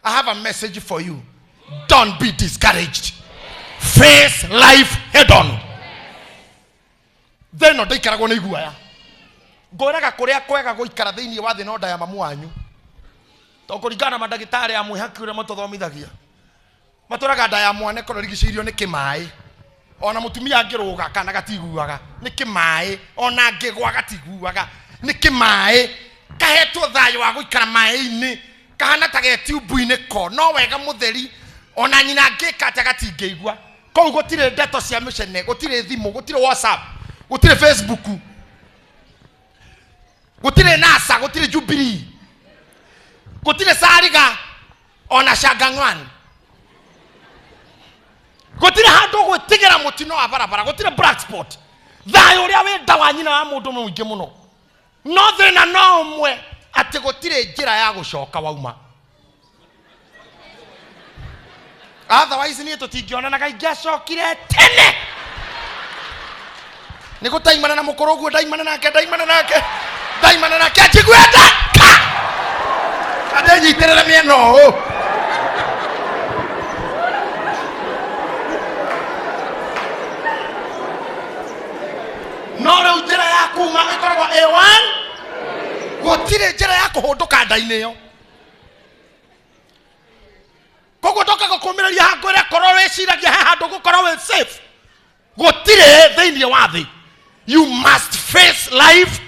I have a message for you. Don't be discouraged. Face life head on. Thĩ ĩno ndĩikaragwo nĩ iguoya. Ngwĩraga kũrĩa kwega gũikara thĩinĩ wa thĩ no nda ya mamu wanyu. To kũringana na mandagĩtarĩ a mwĩhaki ũrĩa matũthomithagia. Matũraga nda ya mwana ĩkorwo ĩrigicĩirio nĩ kĩmaĩ. Ona mũtumia angĩrũga kana gatiguaga nĩ kĩmaĩ, ona angĩgwa gatiguaga nĩ kĩmaĩ. Kahetwo thayũ wa gũikara maĩ-inĩ, kahana ta ge tiubu-inĩ ko, no wega mũtheri, ona nyina angĩka atĩa gatingĩigua. Kũu gũtirĩ ndeto cia mĩcene, gũtirĩ thimũ, gũtirĩ WhatsApp, gũtirĩ Facebook, gũtirĩ NASA, gũtirĩ Jubilee, gũtirĩ Sariga ona Shangang'wan. Gũtirĩ handũ gwĩtigĩra mũtino wa barabara, gũtirĩ black spot. Thayũ ũrĩa wĩ nda wa nyina wa mũndũ nĩ mũingĩ mũno, no thĩna no ũmwe, atĩ gũtirĩ njĩra ya gũcoka wauma. Otherwise niĩ tũtingĩonanaga, ingĩacokire tene nĩ gũtaimana na mũkũrũ ũguo, ndaimana nake, ndaimana nake, ndaimana nake, anjigue ndaka andenyitĩrĩre mĩena ũũ. No rĩu njĩra ya kuma ĩkoragwo A1, gũtirĩ njĩra ya kũhũndũka nda-inĩ ĩyo. Koguo ndoka gũkũmĩrĩria hangwĩre, korwo wĩciragia he handũ gũkorwo wĩ safe, gũtirĩ thĩinĩ wa thĩ. You must face life.